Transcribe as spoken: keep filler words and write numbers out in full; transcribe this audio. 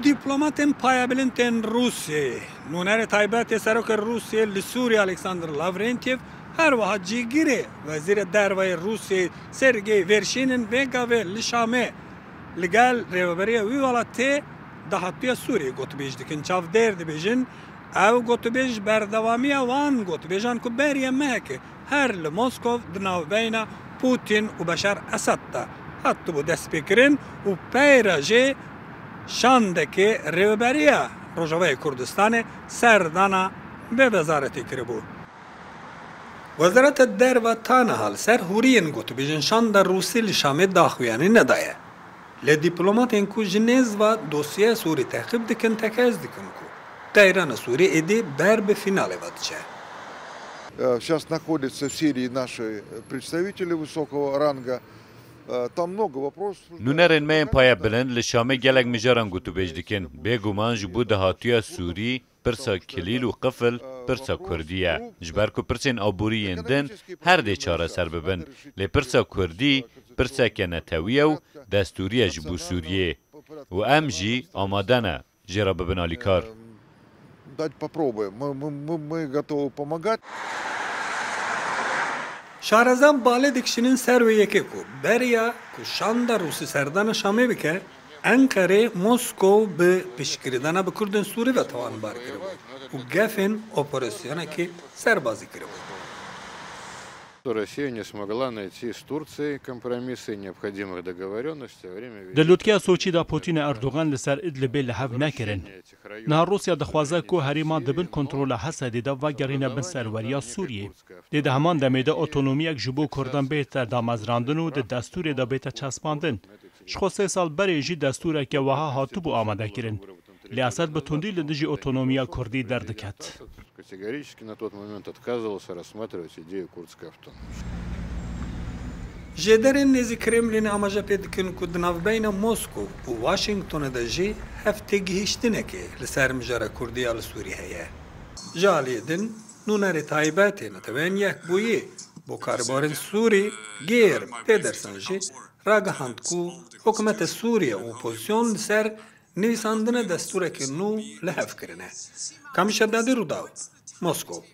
Dîplomatên payebilind tên Rûsyayê, nûnerê taybet ê Serokê Rûsyayê li Sûriyê Alexander Lavrentiev, her wiha cîgirê Wezîrê Derve yê Rûsyayê Sergey Verşînin vê gavê li Şamê li gel rêveberiya wî welatê dahatûya Sûriyê gotûbêj dikin. Çavdêr dibêjin, ew gotûbêj berdewamiya wan gotûbêjan ku beriya mehekê her li Moskow di navbeyna Putin û Beşar Esad de hatibû destpêkirin û pey re jê şandekê Rêveberiya Rojavayê Kurdistanê serdana vê wezaretê kiribû. Wezareta Derve ta niha li ser hûriyên gotûbêjên şanda Rûsî li Şamê daxuyanî nedaye. Lê dîplomatên ku ji nêz ve dosyeya Sûrî teqîb dikin, tekez dikin ku qeyrana Sûrî êdî ber bi fînalê ve diçe. Э, Сейчас находятся в Сирии наши представители высокого ранга. Э, Там много вопросов. Nûnerên me yên paye bilind li Şamê gelek mijaran gotûbêj dikin. Bêguman ji bo dahatûya Sûrî, pirsa kilîl û qifil pirsa Kurdî ye. Ji ber ku pirsên aborî yên din her dê çareser bibin. Lê pirsa Kurdî pirseke netewî ye û destûrî ye ji bo Sûriyê. Û em jî amade ne jê re bibin alîkar. Дать попробуем. Мы, мы, мы, мы готовы помогать. Şarezan balê dikişînin ser wê yekê ku beriya ku şanda Rûsî serdana Şamê bike, Enqerê Moskow bi piştgirîdana bi Kurdên Sûrî ve tawanbar kiribû û gefên operasyonekî serbazî kiribû. Россия не смогла найти с Турцией компромисса и необходимых договоренностей во время Di lûtkeya Soçî de Putin û Erdogan li ser Idlibê li hev nekirin. Niha Rûsya dixwaze ku herêman di bin kontrola Hesedê de vegerîne bin serweriya Sûriyê. Lê di heman demê de otonomiyek ji bo Kurdan bête damezrandin û di destûrê de bête çespandin. Ji xwe sê sal berê jî destûreke wiha hatibû amadekirin. Lê Esed bi tundî li dijî otonomiya Kurdî derdiket. Категорически на тот момент отказывался рассматривать идею курдской автономии. Jêderên nêzî Kremlînê amaje pê dikin ku di navbeyna Moskow û Washingtonê de jî hevtêgihiştinekê li ser mijara Kurdî ya li Sûrî heye. Ji aliyê din, nûnerê taybet ê Neteweyên Yekbûyî bo karîbarên Sûrî Geir Pedersen jî ragihand ku hikûmeta Sûriyê û opozîsyon li ser nivîsandina destûrekê nû li hev kirine. Kamîşa Dadî Rûdaw, Moskow.